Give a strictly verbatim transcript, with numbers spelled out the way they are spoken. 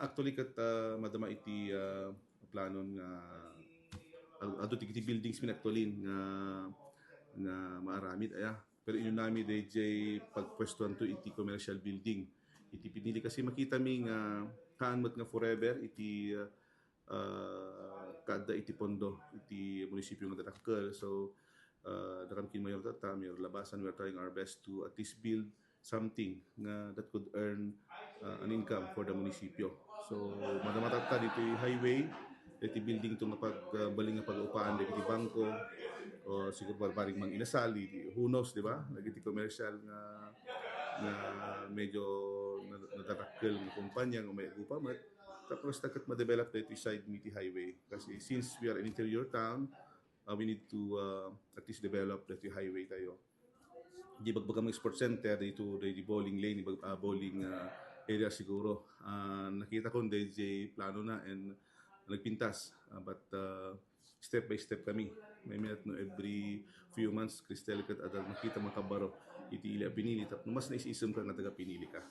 Actually, ket, ah, madama iti, ah, planon nga, ah, adu ti, ti buildings mi actually nga, nga maaramid, aya. Pero inunami dayjay pagpuestuanto iti commercial building. Iti pinili kasi makita mi nga haan met nga forever iti, ah, ah, kaadda iti pondo iti munisipyo nga dadakkel. So, ah, dakami ken Mayor Tata, Mayor Labasan, we are trying our best to at least build something nga that could earn, ah, an income for the munisipyo. So, madamatatta ditoy highway, ditoy building to nga pag, ah, bali nga pag-upaan dagiti bangko, o siguro barbaring mang inasal, di, who knows, di ba? Dagiti commercial nga, nga medyo na-, nadadakkel nga kumpanya nga may agupa met. Tapos, ta ket ma-develop daytoy side mi ti highway. Kasi since we are an interior town, ah, we need to, ah, at least develop daytoy highway tayo. Di bagbagam nga sports center, dito, di, di bowling lane, di bag-, ah, bowling, ah, area siguro. Ah, nakita ko, dayjay plano na and nagpintas. Ah, but, ah, step by step kami. Maymayat no every few months, Cristel, ket adda makita makabaro iti ili a pinili. Tapno mas naisisem ka nga taga pinili ka.